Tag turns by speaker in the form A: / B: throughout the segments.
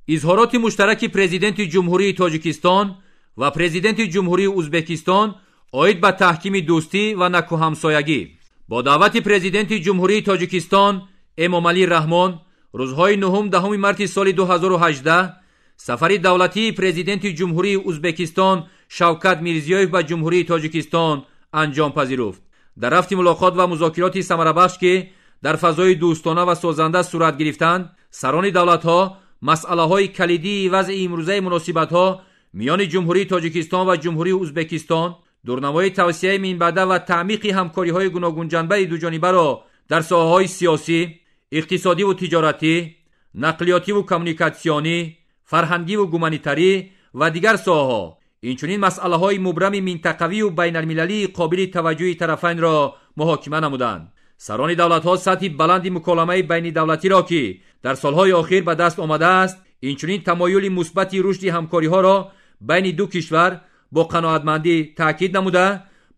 A: Изҳороти муштараки Президенти Ҷумҳурии Тоҷикистон ва Президенти Ҷумҳурии Узбекистон оид ба таҳкими дӯстӣ ва накӯҳамсоягӣ. Бо даъвати Президенти Ҷумҳурии Тоҷикистон Эмомалӣ Раҳмон рӯзҳои 9-10 марти соли 2018 сафари давлатии Президенти Ҷумҳурии Узбекистон Шавкат Мирзиёев ба Ҷумҳурии Тоҷикистон анҷом пазируфт. Дар рафти мулоқот ва музокироти самарабахш, ки дар фазои дӯстона ва созанда сурат гирифтанд, сарони давлатҳо масъалаҳои калидии вазъи имрӯзаи муносибатҳо миёни Ҷумҳурии Тоҷикистон ва Ҷумҳурии Узбекистон, дурнамои тавсияи минбаъда ва таъмиқи ҳамкориҳои гуногунҷанбаи дуҷонибаро дар соҳаҳои сиёсӣ, иқтисодиву тиҷоратӣ, нақлиётиву коммуникатсионӣ, фарҳангиву гуманитарӣ ва дигар соҳаҳо, инчунин масъалаҳои мубрами минтақавию байналмилалии қобили таваҷҷӯҳи тарафайнро муҳокима намуданд. Сарони давлатҳо сатҳи баланди муколамаи байнидавлатиро, ки дар солҳои охир ба даст омадааст, инчунин тамоюли мусбати рушди ҳамкориҳоро байни ду кишвар бо қаноатмандӣ таъкид намуда,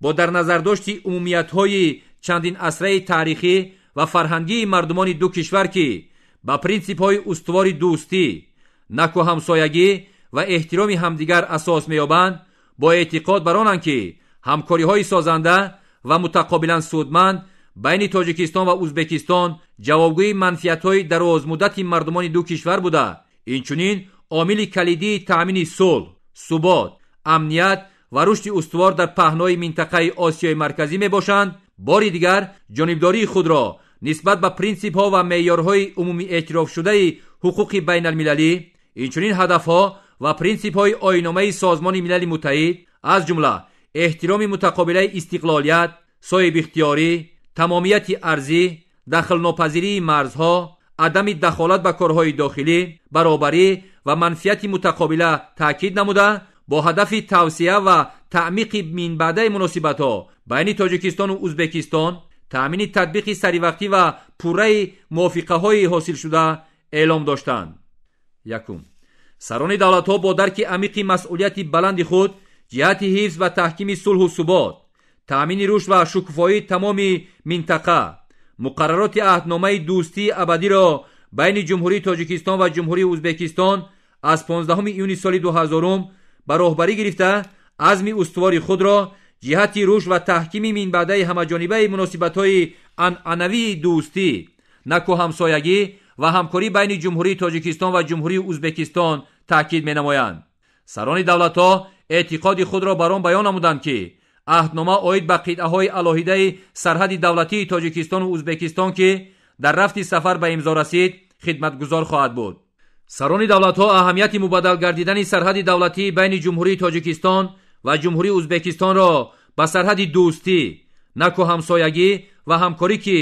A: бо дар назардошти умумиятҳои чандин асраи таърихӣ ва фарҳангии мардумони ду кишвар, ки ба принсипҳои устувори дӯстӣ, накӯҳамсоягӣ ва эҳтироми ҳамдигар асос меёбанд, бо эътиқод бар онанд, ки ҳамкориҳои созанда ва мутақобилан судманд байни Тоҷикистон ва Узбекистон ҷавобгӯи манфиатҳои дарозмуддати мардумони ду кишвар буда, инчунин омили калидии таъмини сулҳ, субот, амният ва рушди устувор дар паҳнои минтақаи Осиёи Марказӣ мебошанд, бори дигар ҷонибдории худро нисбат ба принсипҳо ва меъёрҳои умумиэътирофшудаи ҳуқуқи байналмилалӣ, инчунин ҳадафҳо ва принсипҳои Оинномаи Созмони Милали Муттаҳид, аз ҷумла эҳтироми мутақобилаи истиқлолият, соҳибихтиёрӣ, тамомияти арзӣ, дахлнопазирии марзҳо, адами дахолат ба корҳои дохилӣ, баробарӣ ва манфиати мутақобила таъкид намуда, бо ҳадафи тавсия ва таъмиқи минбаъдаи муносибатҳо байни Тоҷикистону Узбекистон, таъмини татбиқи саривақтӣ ва пурраи мувофиқаҳои ҳосилшуда эълом доштанд. Якум. Сарони давлатҳо бо дарки амиқи масъулияти баланди худ ҷиҳати ҳифз ва таҳкими сулҳу субот, таъмини рушд ва шукуфоии тамоми минтақа, муқаррароти аҳдномаи дӯстии абадиро байни Ҷумҳурии Тоҷикистон ва Ҷумҳурии Узбекистон аз 15 июни соли 2000 ба роҳбарӣ гирифта, азми устувори худро ҷиҳати рушд ва таҳкими минбаъдаи ҳамаҷонибаи муносибатҳои анъанавии дӯстӣ, накӯҳамсоягӣ ва ҳамкорӣ байни Ҷумҳурии Тоҷикистон ва Ҷумҳурии Узбекистон таъкид менамоянд. Сарони давлатҳо эътиқоди худро бар он баён намуданд, ки аҳднома оид ба қитъаҳои алоҳидаи сарҳади давлатии Тоҷикистону Узбекистон, ки дар рафти сафар ба имзо расид, хидматгузор хоҳад буд. Сарони давлатҳо аҳамияти мубаддал гардидани сарҳади давлатии байни Ҷумҳурии Тоҷикистон ва Ҷумҳурии Узбекистонро ба сарҳади дӯстӣ, накӯҳамсоягӣ ва ҳамкорӣ, ки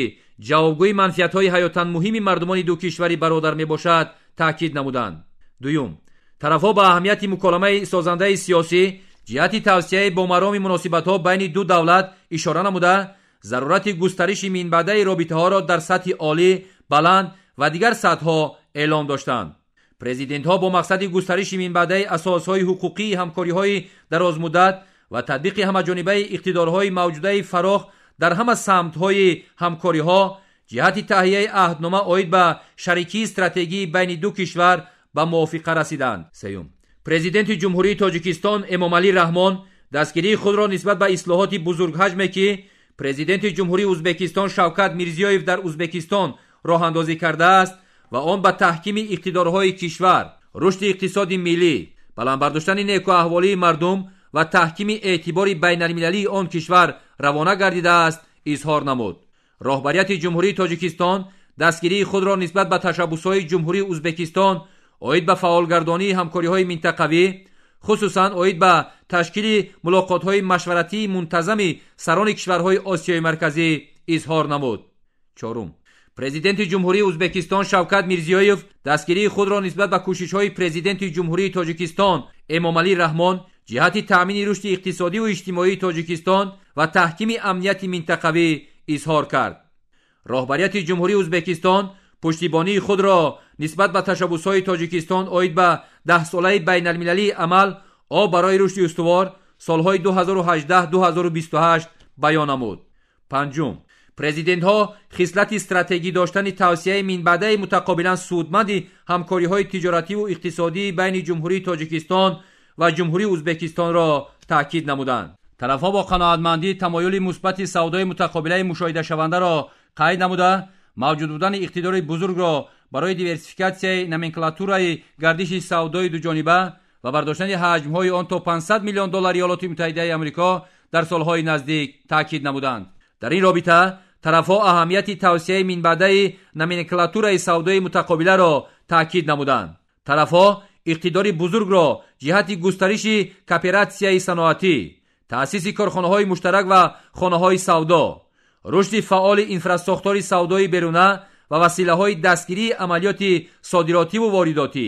A: ҷавобгӯи манфиатҳои ҳаётан муҳими мардумони ду кишвари бародар мебошад, таъкид намуданд. Дуюм. Тарафҳо ба аҳамияти муколамаи созандаи сиёсӣ ҷиҳати тавсияи бо мароми муносибатҳо байни ду давлат ишора намуда, зарурати густариши минбаъдаи робитаҳоро дар сатҳи олӣ, баланд ва дигар сатҳҳо эълом доштанд. Президентҳо бо мақсади густариши минбаъдаи асосҳои ҳуқуқии ҳамкориҳои дарозмуддат ва татбиқи ҳамаҷонибаи иқтидорҳои мавҷудаи фарох дар ҳама самтҳои ҳамкориҳо ҷиҳати таҳияи аҳднома оид ба шарикии стратегӣ байни ду кишвар ба мувофиқа расиданд. Сеюм. Президенти Ҷумҳурии Тоҷикистон Эмомалӣ Раҳмон дастгирии худро нисбат ба ислоҳоти бузургҳаҷме, ки Президенти Ҷумҳурии Узбекистон Шавкат Мирзиёев дар Узбекистон роҳандозӣ кардааст ва он ба таҳкими иқтидорҳои кишвар, рушди иқтисоди миллӣ, баланд бардоштани некӯаҳволии мардум ва таҳкими эътибори байналмилалии он кишвар равона гардидааст, изҳор намуд. Роҳбарияти Ҷумҳурии Тоҷикистон дастгирии худро нисбат ба ташаббусҳои Ҷумҳурии Узбекистон оид ба фаъолгардонии ҳамкориҳои минтақавӣ, хусусан оид ба ташкили мулоқотҳои машваратии мунтазами сарони кишварҳои Осиёи Марказӣ изҳор намуд. Чорум. Президенти Ҷумҳурии Узбекистон Шавкат Мирзиёев дастгирии худро нисбат ба кӯшишҳои Президенти Ҷумҳурии Тоҷикистон Эмомалӣ Раҳмон ҷиҳати таъмини рушди иқтисодиву иҷтимоии Тоҷикистон ва таҳкими амнияти минтақавӣ изҳор кард. Роҳбарияти Ҷумҳурии Узбекистон пуштибонии худро нисбат ба ташаббусҳои Тоҷикистон оид ба даҳсолаи байналмилалии амал об барои рушди устувор солҳои 2018-2028 баён намуд. Панҷум. Президентҳо хислати стратегӣ доштани тавсияи минбаъдаи мутақобилан судманди ҳамкориҳои тиҷоративу иқтисодии байни Ҷумҳурии Тоҷикистон ва Ҷумҳурии Ӯзбекистонро таъкид намуданд. Тарафҳо бо қаноатмандӣ тамоюли мусбати савдои мутақобилаи мушоҳидашавандаро қайд намуда, мавҷуд будани иқтидори бузургро барои диверсификатсияи номенклатураи гардиши савдои дуҷониба ва бардоштани ҳаҷмҳои он то 500 миллион доллари Иёлоти Муттаҳидаи Амрико дар солҳои наздик таъкид намуданд. Дар ин робита тарафҳо аҳамияти тавсияи минбаъдаи номенклатураи савдои мутақобиларо таъкид намуданд. Тарафҳо иқтидори бузургро ҷиҳати густариши кооператсияи саноатӣ, таъсиси корхонаҳои муштарак ва хонаҳои савдо, рушди фаъоли инфрасохтори савдои беруна ва василаҳои дастгирии амалиёти содиротиву воридотӣ,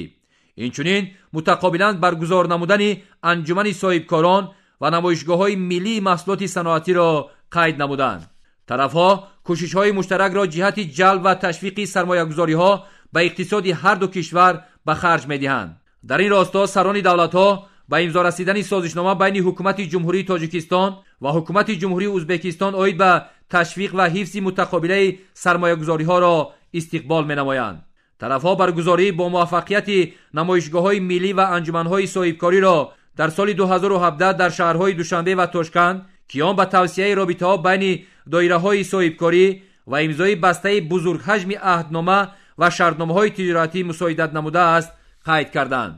A: инчунин мутақобилан баргузор намудани анҷумани соҳибкорон ва намоишгоҳҳои миллии маҳсулоти саноатиро қайд намуданд. Тарафҳо кӯшишҳои муштаракро ҷиҳати ҷалб ва ташвиқи сармоягузориҳо ба иқтисоди ҳар ду кишвар ба харҷ медиҳанд. Дар ин росто сарони давлатҳо ба имзо расидани созишнома байни Ҳукумати Ҷумҳурии Тоҷикистон ва Ҳукумати Ҷумҳурии Ӯзбекистон оид ба ташвиқ ва ҳифзи мутақобилаи сармоягузориҳоро истиқбол менамоянд. Тарафҳо баргузории бо муваффақияти намоишгоҳҳои миллӣ ва анҷуманҳои соҳибкориро дар соли 2017 дар шаҳрҳои Душанбе ва Тошканд, ки он ба тавсияи робитаҳо байни доираҳои соҳибкорӣ ва имзои бастаи бузургҳаҷми аҳднома ва шартномаҳои тиҷоратӣ мусоидат намудааст, қайд карданд.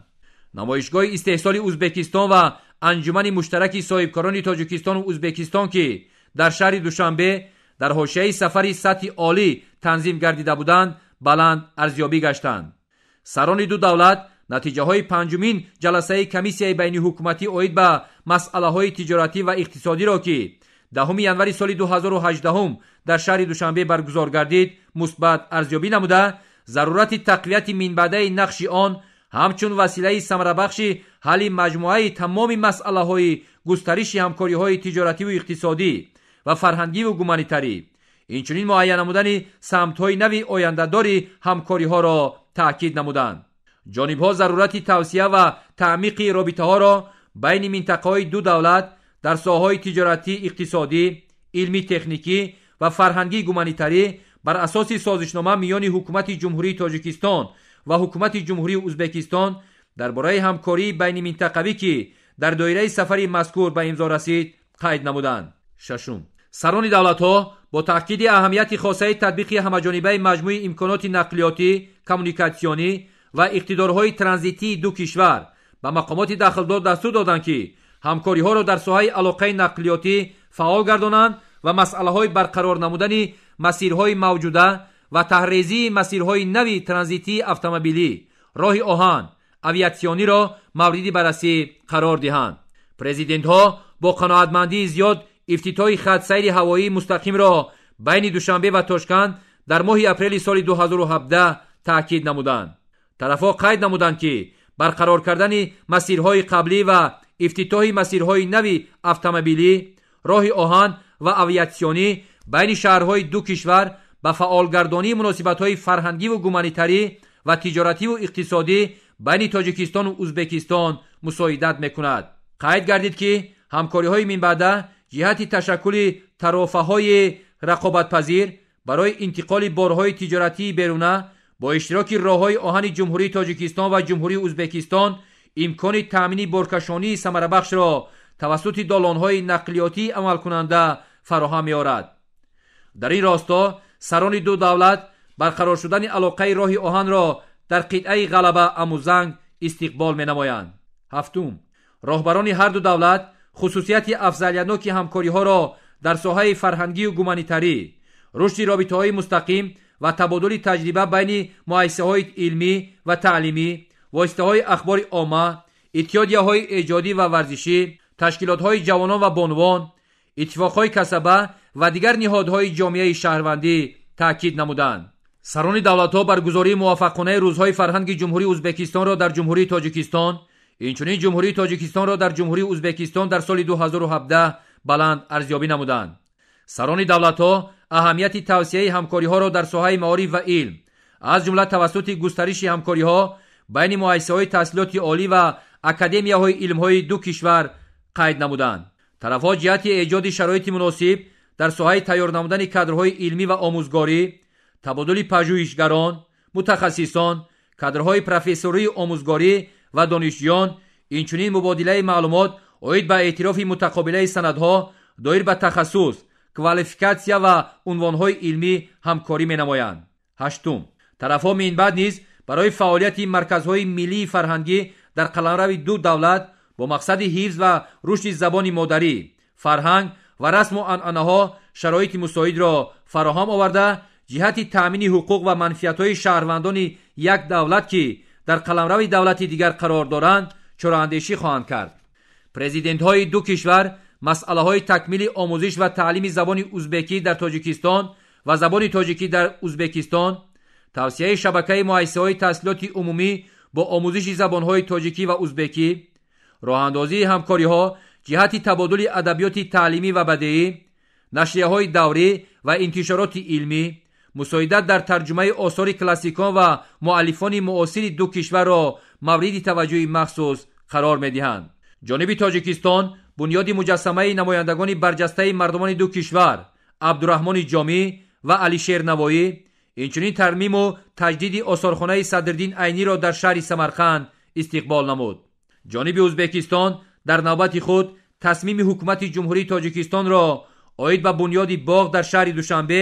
A: Намоишгоҳи истеҳсоли Ӯзбекистон ва анҷумани муштараки соҳибкорони Тоҷикистону Ӯзбекистон, ки дар шаҳри Душанбе дар ҳошияи сафари сатҳи олӣ танзим гардида буданд, баланд арзёбӣ гаштанд. Сарони ду давлат натиҷаҳои панҷумин ҷаласаи комиссияи байниҳукуматӣ оид ба масъалаҳои тиҷоратӣ ва иқтисодиро, ки 10 январи соли 2018 дар шаҳри Душанбе баргузор гардид, мусбат арзёбӣ намуда, зарурати тақвияти минбаъдаи нақши он ҳамчун василаи самарабахши ҳалли маҷмӯаи тамоми масъалаҳои густариши ҳамкориҳои тиҷоративу иқтисодӣ ва фарҳангиву гуманитарӣ, инчунин муайян намудани самтҳои нави ояндадори ҳамкориҳоро таъкид намуданд. Ҷонибҳо зарурати тавсия ва таъмиқи робитаҳоро байни минтақаҳои ду давлат дар соҳаҳои тиҷоратӣ, иқтисодӣ, илмӣ-техникӣ ва фарҳангии гуманитарӣ бар асоси созишнома миёни Ҳукумати Ҷумҳурии Тоҷикистон ва Ҳукумати Ҷумҳурии Ӯзбекистон дар бораи ҳамкории байниминтақавӣ, ки дар доираи сафари мазкур ба имзо расид, қайд намуданд. Шашум, сарони давлатҳо бо таъкиди аҳамияти хосаи татбиқи ҳамаҷонибаи маҷмӯи имконоти нақлиётӣ, коммуникатсионӣ ва иқтидорҳои транзитии ду кишвар ба мақомоти дахлдор дастур доданд, ки ҳамкориҳоро дар соҳаи алоқаи нақлиётӣ фаъол гардонанд ва масъалаҳои барқарор намудани масирҳои мавҷуда ва таҳрезии масирҳои нави транзитии автомобилӣ, роҳи оҳан, авиатсиониро мавриди баррасӣ қарор диҳанд. Президентҳо бо қаноатмандии зиёд ифтитоҳи хатсайри ҳавоии мустақимро байни Душанбе ва Тошканд дар моҳи апрели соли 2017 таъкид намуданд. Тарафҳо қайд намуданд, ки барқарор кардани масирҳои қаблӣ ва ифтитоҳи масирҳои нави автомобилӣ, роҳи оҳан ва авиатсионӣ байни шаҳрҳои ду кишвар ба фаъолгардонии муносибатҳои фарҳангиву гуманитарӣ ва тиҷоративу иқтисодӣ байни Тоҷикистону Ӯзбекистон мусоидат мекунад. Қайд гардид, ки ҳамкориҳои минбаъда ҷиҳати ташаккули тарофаҳои рақобатпазир барои интиқоли борҳои тиҷоратии беруна бо иштироки роҳҳои оҳани Ҷумҳурии Тоҷикистон ва Ҷумҳурии Ӯзбекистон имкони таъмини боркашонии самарабахшро тавассути долонҳои нақлиётии амалкунанда фароҳам меорад. Дар ин росто сарони ду давлат барқарор шудани алоқаи роҳи оҳанро дар қитъаи Ғалаба Амузанг истиқбол менамоянд. Ҳафтум, роҳбарони ҳар ду давлат хусусияти афзалиятноки ҳамкориҳоро дар соҳаи фарҳангию гуманитарӣ, рушди робитаҳои мустақим ва табодули таҷриба байни муассисаҳои илмӣ ва таълимӣ, воситаҳои ахбори омма, иттиҳодияҳои эҷодӣ ва варзишӣ, ташкилотҳои ҷавонон ва бонувон, иттифоқҳои касаба ва дигар ниҳодҳои ҷомеаи шаҳрвандӣ таъкид намуданд. Сарони давлатҳо баргузории муваффақонаи рӯзҳои фарҳанги Ҷумҳурии Ӯзбекистонро дар Ҷумҳурии Тоҷикистон, инчунин Ҷумҳурии Тоҷикистонро дар Ҷумҳурии Ӯзбекистон дар соли 2017 баланд арзёбӣ намуданд. Сарони давлатҳо аҳамияти тавсияи ҳамкориҳоро дар соҳаи маориф ва илм, аз ҷумла тавассути густариши ҳамкориҳо байни муассисаҳои таҳсилоти олӣ ва академияҳои илмҳои ду кишвар қайд намуданд. Тарафҳо ҷиҳати эҷоди шароити муносиб Дар соҳаи тайёр намудани кадрҳои илмӣ ва омӯзгорӣ, табодули пажӯҳишгарон, мутахассисон, кадрҳои профессории омӯзгорӣ ва донишҷӯён, инчунин мубодилаи маълумот оид ба эътирофи мутақобилаи санадҳо доир ба тахассус, квалификатсия ва унвонҳои илмӣ ҳамкорӣ менамоянд. Ҳаштум, тарафҳо минбаъд низ барои фаъолияти марказҳои миллии фарҳангӣ дар қаламрави ду давлат бо мақсади ҳифз ва рушди забони модарӣ, фарҳанг ва расму анъанаҳо шароити мусоидро фароҳам оварда, ҷиҳати таъмини ҳуқуқ ва манфиатҳои шаҳрвандони як давлат, ки дар қаламрави давлати дигар қарор доранд, чораандешӣ хоҳанд кард. Президентҳои ду кишвар масъалаҳои такмили омӯзиш ва таълими забони узбекӣ дар Тоҷикистон ва забони тоҷикӣ дар Узбекистон, тавсияи шабакаи муассисаҳои таҳсилоти умумӣ бо омӯзиши забонҳои тоҷикӣ ва узбекӣ, роҳандозии ҳамкориҳо ҷиҳати табодули адабиёти таълимӣ ва бадеӣ, нашрияҳои даврӣ ва интишороти илмӣ, мусоидат дар тарҷумаи осори классикон ва муаллифони муосири ду кишварро мавриди таваҷҷӯҳи махсус қарор медиҳанд. Ҷониби Тоҷикистон бунёди муҷассамаи намояндагони барҷастаи мардумони ду кишвар Абдураҳмони Ҷомӣ ва Алишер Навоӣ, инчунин тармиму таҷдиди осорхонаи Садриддин Айниро дар шаҳри Самарқанд истиқбол намуд. Ҷониби Узбекистон дар навбати худ тасмими ҳукумати Ҷумҳурии Тоҷикистонро оид ба бунёди боғ дар шаҳри Душанбе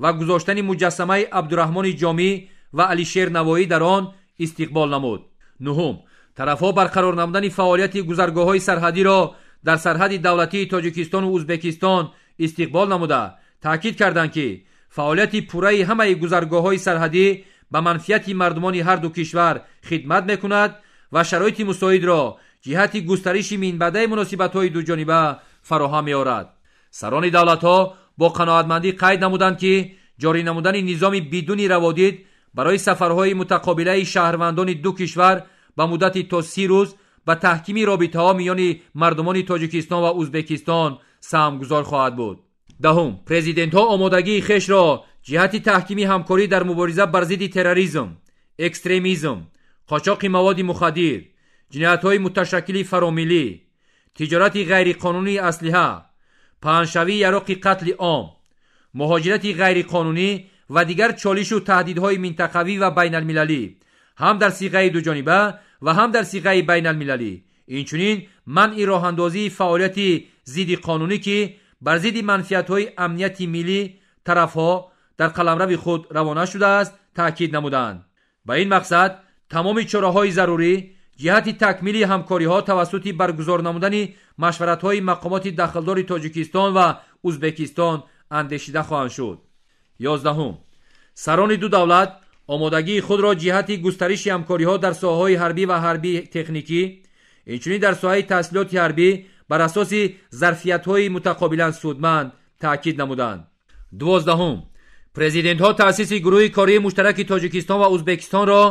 A: ва гузоштани муҷассамаи Абдураҳмони Ҷомӣ ва Алишер Навоӣ дар он истиқбол намуд. Нуҳум, тарафҳо барқарор намудани фаъолияти гузаргоҳҳои сарҳадиро дар сарҳади давлатии Тоҷикистону Узбекистон истиқбол намуда, таъкид карданд, ки фаъолияти пурраи ҳамаи гузаргоҳҳои сарҳадӣ ба манфиати мардумони ҳар ду кишвар хидмат мекунад ва шароити мусоидро ҷиҳати густариши минбаъдаи муносибатҳои дуҷониба фароҳам меорад. Сарони давлатҳо бо қаноатмандӣ қайд намуданд, ки ҷорӣ намудани низоми бидуни раводид барои сафарҳои мутақобилаи шаҳрвандони ду кишвар ба муддати то 30 рӯз ба таҳкими робитаҳо миёни мардумони Тоҷикистон ва Узбекистон саҳмгузор хоҳад буд. Даҳум, президентҳо омодагии хешро ҷиҳати таҳкими ҳамкорӣ дар мубориза бар зидди терроризм, экстремизм, қочоқи маводи мухаддир, ҷиноятҳои муташаккили фаромиллӣ, тиҷорати ғайриқонунии аслиҳа, паҳншавии яроқи қатли ом, муҳоҷирати ғайриқонунӣ ва дигар чолишу таҳдидҳои минтақавӣ ва байналмилалӣ ҳам дар сиғаи дуҷониба ва ҳам дар сиғаи байналмилалӣ, инчунин манъи роҳандозии фаъолияти зиддиқонунӣ, ки бар зидди манфиатҳои амнияти миллӣ тарафҳо дар қаламрави худ равона шудааст, таъкид намуданд. Ба ин мақсад тамоми чораҳои зарурӣ ҷиҳати такмили ҳамкориҳо тавассути баргузор намудани машваратҳои мақомоти дахлдори Тоҷикистон ва Узбекистон андешида хоҳанд шуд. 11. Сарони ду давлат омодагии худро ҷиҳати густариши ҳамкориҳо дар соҳаҳои ҳарбӣ ва ҳарбии техникӣ, инчунин дар соҳаи таҳсилоти ҳарбӣ бар асоси зарфиятҳои мутақобилан судманд таъкид намуданд. 12. Президентҳо таъсиси гурӯҳи кории муштараки Тоҷикистон ва Узбекистонро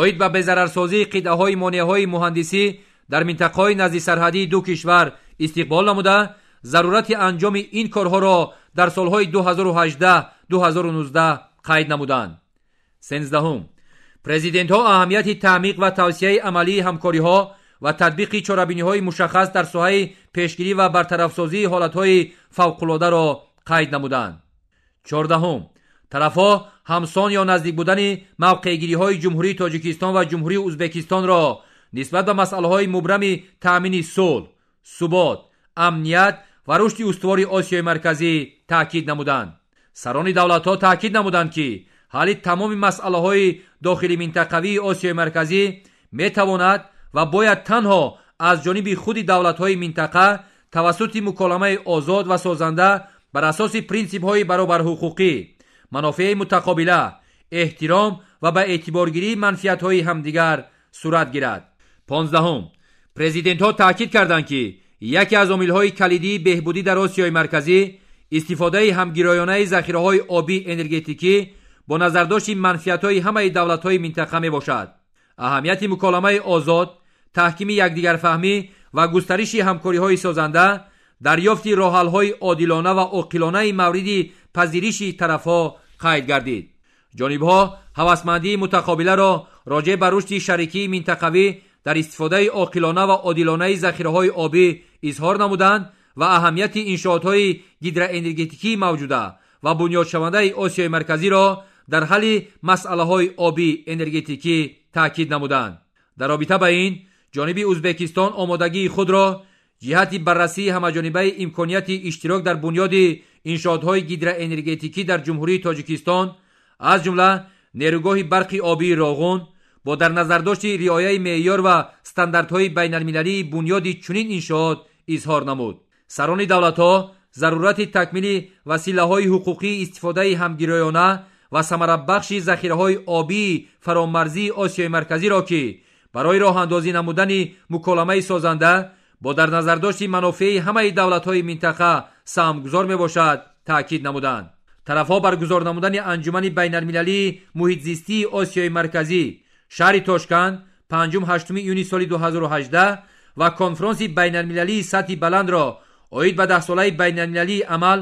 A: оид ба безарарсозии қитъаҳои монеаҳои муҳандисӣ дар минтақаҳои наздисарҳадии ду кишвар истиқбол намуда, зарурати анҷоми ин корҳоро дар солҳои 2018-2019 қайд намуданд. 13. Президентҳо аҳамияти таъмиқ ва тавсияи амалии ҳамкориҳо ва татбиқи чорабиниҳои мушаххас дар соҳаи пешгирӣ ва бартарафсозии ҳолатҳои фавқулодаро қайд намуданд. 14. Тарафҳо ҳамсон ё наздик будани мавқеъгириҳои Ҷумҳурии Тоҷикистон ва Ҷумҳурии Узбекистонро нисбат ба масъалаҳои мубрами таъмини сулҳ, субот, амният ва рушди устувори Осиёи Марказӣ таъкид намуданд. Сарони давлатҳо таъкид намуданд, ки ҳалли тамоми масъалаҳои дохили минтақавии Осиёи Марказӣ метавонад ва бояд танҳо аз ҷониби худи давлатҳои минтақа тавассути муколамаи озод ва созанда бар асоси принсипҳои баробарҳуқуқӣ, манофеи мутақобила, эҳтиром ва ба эътиборгирии манфиатҳои ҳамдигар сурат гирад. 15. Президентҳо таъкид карданд, ки яке аз омилҳои калидии беҳбудӣ дар Осиёи Марказӣ истифодаи ҳамгироёнаи захираҳои обии энергетикӣ бо назардошти манфиатҳои ҳамаи давлатҳои минтақа мебошад. Аҳамияти муколамаи озод, таҳкими якдигарфаҳмӣ ва густариши ҳамкориҳои созанда, дарёфти роҳҳалҳои одилона ва оқилонаи мавриди пазириши тарафҳо қайд гардид. Ҷонибҳо ҳавасмандии мутақобиларо роҷеъ ба рушди шарикии минтақавӣ дар истифодаи оқилона ва одилонаи захираҳои обӣ изҳор намуданд ва аҳамияти иншоотҳои гидроэнергетикии мавҷуда ва бунёдшавандаи Осиёи Марказиро дар ҳалли масъалаҳои обӣ энергетикӣ таъкид намуданд. Дар робита ба ин, ҷониби Ӯзбекистон омодагии худро ҷиҳати баррасии ҳамаҷонибаи имконияти иштирок дар бунёди иншоотҳои гидроэнергетикӣ дар Ҷумҳурии Тоҷикистон, аз ҷумла нерӯгоҳи барқи обии Роғун, бо дар назардошти риояи меъёр ва стандартҳои байналмилалии бунёди чунин иншоот изҳор намуд. Сарони давлатҳо зарурати такмили василаҳои ҳуқуқии истифодаи ҳамгироёна ва самарабахши захираҳои обии фаромарзии Осиёи Марказиро, ки барои роҳандозӣ намудани муколамаи созанда бо дар назардошти манофеи ҳамаи давлатҳои минтақа саҳмгузор мебошад, таъкид намуданд. Тарафҳо баргузор намудани анҷумани байналмилалии муҳитзистии Осиёи Марказӣ шаҳри Тошканд 5-8 июни соли 2018 ва конфронси байналмилалии сатҳи баландро оид ба даҳсолаи байналмилалии амал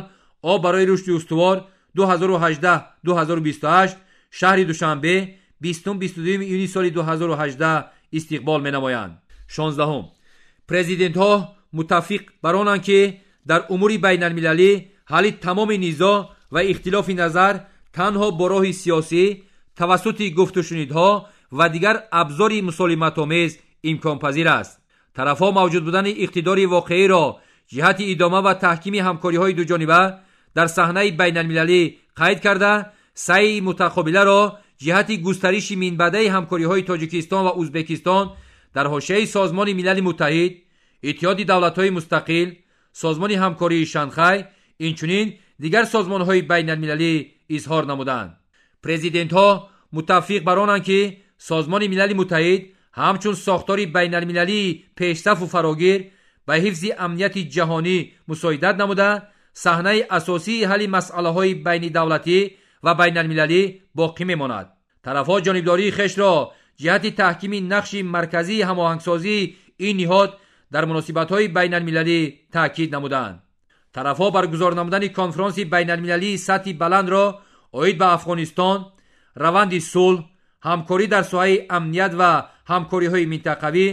A: об барои рушди устувор 2018-2028 шаҳри Душанбе 20-22 июни соли 2018 истиқбол менамоянд. 16. Президентҳо муттафиқ бар онанд, ки дар умури байналмилалӣ ҳалли тамоми низоъ ва ихтилофи назар танҳо бо роҳи сиёсӣ тавассути гуфтушунидҳо ва дигар абзори мусолиматомез имконпазир аст. Тарафҳо мавҷуд будани иқтидори воқеиро ҷиҳати идома ва таҳкими ҳамкориҳои дуҷониба дар саҳнаи байналмилалӣ қайд карда, саъйи мутақобиларо ҷиҳати густариши минбаъдаи ҳамкориҳои Тоҷикистон ва Ӯзбекистон дар ҳошияи Созмони Милали Муттаҳид, Иттиҳоди Давлатҳои Мустақил, Созмони Ҳамкории Шанхай, инчунин дигар созмонҳои байналмилалӣ изҳор намуданд. Президентҳо муттафиқ бар онанд, ки Созмони Милали Муттаҳид ҳамчун сохтори байналмилалии пешсафу фарогир ба ҳифзи амнияти ҷаҳонӣ мусоидат намуда, саҳнаи асосии ҳалли масъалаҳои байнидавлатӣ ва байналмилалӣ боқӣ мемонад. Тарафҳо ҷонибдории хешро ҷиҳати таҳкими нақши марказии ҳамоҳангсозии ин ниҳод дар муносибатҳои байналмилалӣ таъкид намуданд. Тарафҳо баргузор намудани конфронси байналмилалии сатҳи баландро оид ба Афғонистон, раванди сулҳ, ҳамкорӣ дар соҳаи амният ва ҳамкориҳои минтақавӣ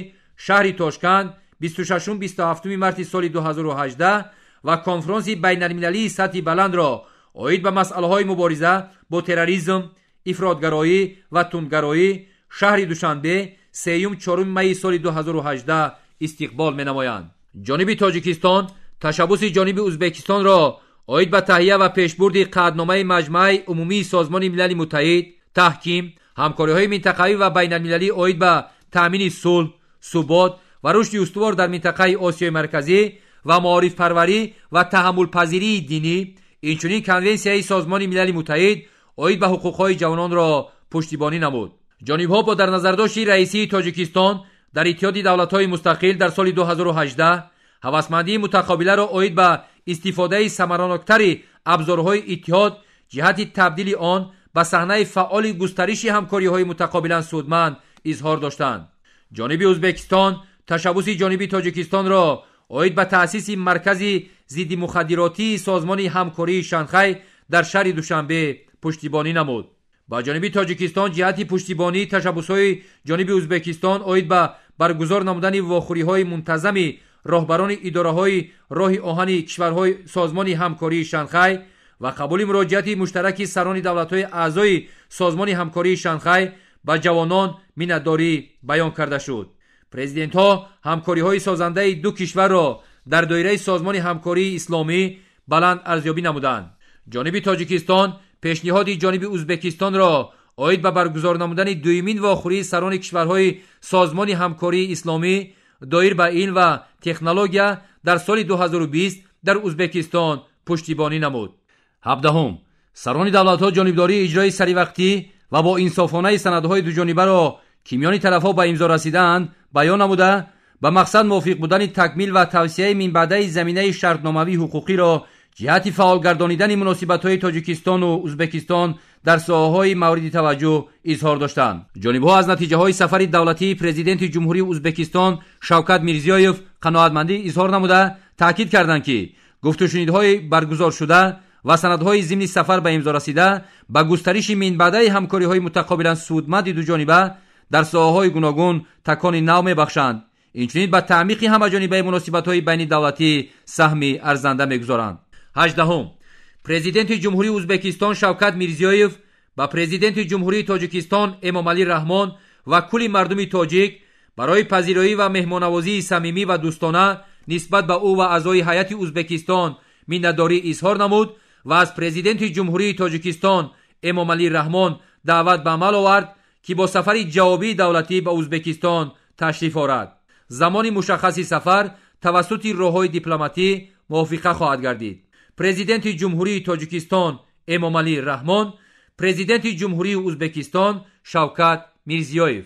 A: шаҳри Тошканд 26-27 марти соли 2018 ва конфронси байналмилалии сатҳи баландро оид ба масъалаҳои мубориза бо терроризм, ифротгароӣ ва тундгароӣ шаҳри Душанбе 3-4 майи соли 2018 истиқбол менамоянд. Ҷониби Тоҷикистон ташаббуси ҷониби Ӯзбекистонро оид ба таҳия ва пешбурди қатъномаи Маҷмааи Умумии Созмони Милали Муттаҳид, таҳким, ҳамкориҳои минтақавӣ ва байналмилалӣ оид ба таъмини сулҳ, субот ва рушди устувор дар минтақаи Осиёи Марказӣ ва маорифпарварӣ ва таҳаммулпазирии динӣ, инчунин Конвенсияи Созмони Милали Муттаҳид оид ба ҳуқуқҳои ҷавононро пуштибонӣ намуд. Ҷонибҳо бо дар назардошти раисии Тоҷикистон дар Иттиҳоди Давлатҳои Мустақил дар соли 2018 ҳавасмандии мутақобиларо оид ба истифодаи самараноктари абзорҳои иттиҳод ҷиҳати табдили он ба саҳнаи фаъоли густариши ҳамкориҳои мутақобилан судманд изҳор доштанд. Ҷониби Ӯзбекистон ташаббуси ҷониби Тоҷикистонро оид ба таъсиси маркази зиддимухаддиротии Созмони Ҳамкории Шанхай дар шаҳри Душанбе пуштибонӣ намуд. Ба ҷониби Тоҷикистон ҷиҳати пуштибонии ташаббусҳои ҷониби Ӯзбекистон оид ба баргузор намудани вохӯриҳои мунтазами роҳбарони идораҳои роҳи оҳани кишварҳои Созмони Ҳамкории Шанхай ва қабули муроҷиати муштараки сарони давлатҳои аъзои Созмони Ҳамкории Шанхай ба ҷавонон миннатдорӣ баён карда шуд. Президентҳо ҳамкориҳои созандаи ду кишварро дар доираи Созмони Ҳамкории Исломӣ баланд арзёбӣ намуданд. Ҷониби Тоҷикистон пешниҳоди ҷониби Ӯзбекистонро оид ба баргузор намудани дуюмин вохӯрии сарони кишварҳои Созмони Ҳамкории Исломӣ доир ба илм ва технология дар соли 2020 дар Ӯзбекистон пуштибонӣ намуд. 17. Сарони давлатҳо ҷонибдории иҷрои саривақтӣ ва бо инсофонаи санадҳои дуҷонибаро ки миёни тарафҳо ба имзо расидаанд баён намуда, ба мақсад мувофиқ будани такмил ва тавсияи минбаъдаи заминаи шартномавии ҳуқуқиро ҷиҳати фаъол гардонидани муносибатҳои Тоҷикистону Ӯзбекистон дар соҳаҳои мавриди таваҷҷӯҳ изҳор доштанд. Ҷонибҳо аз натиҷаҳои сафари давлатии президенти Ҷумҳурии Ӯзбекистон Шавкат Мирзиёев қаноатмандӣ изҳор намуда, таъкид карданд, ки гуфтушунидҳои баргузоршуда ва санадҳои зимни сафар ба имзо расида ба густариши минбаъдаи ҳамкориҳои мутақобилан судманди дуҷониба дар соҳаҳои гуногун такони нав мебахшанд. Инчунин ба таъмиқи ҳамаҷонибаи муносибатҳои байнидавлатӣ саҳми арзанда мегузоранд. 18. Президенти Ҷумҳурии Ӯзбекистон Шавкат Мирзиёев ба Президенти Ҷумҳурии Тоҷикистон Эмомалӣ Раҳмон ва кулли мардуми тоҷик барои пазироӣ ва меҳмоннавозии самимӣ ва дӯстона нисбат ба ӯ ва аъзои ҳайати Ӯзбекистон миннатдорӣ изҳор намуд ва аз Президенти Ҷумҳурии Тоҷикистон Эмомалӣ Раҳмон даъват ба амал овард, ки бо сафари ҷавобии давлатӣ ба Ӯзбекистон ташриф орад. Замони мушаххаси сафар тавассути роҳҳои дипломатӣ мувофиқа хоҳад гардид. Президенти Ҷумҳурии Тоҷикистон Эмомалӣ Раҳмон, Президенти Ҷумҳурии Ӯзбекистон Шавкат Мирзиёев.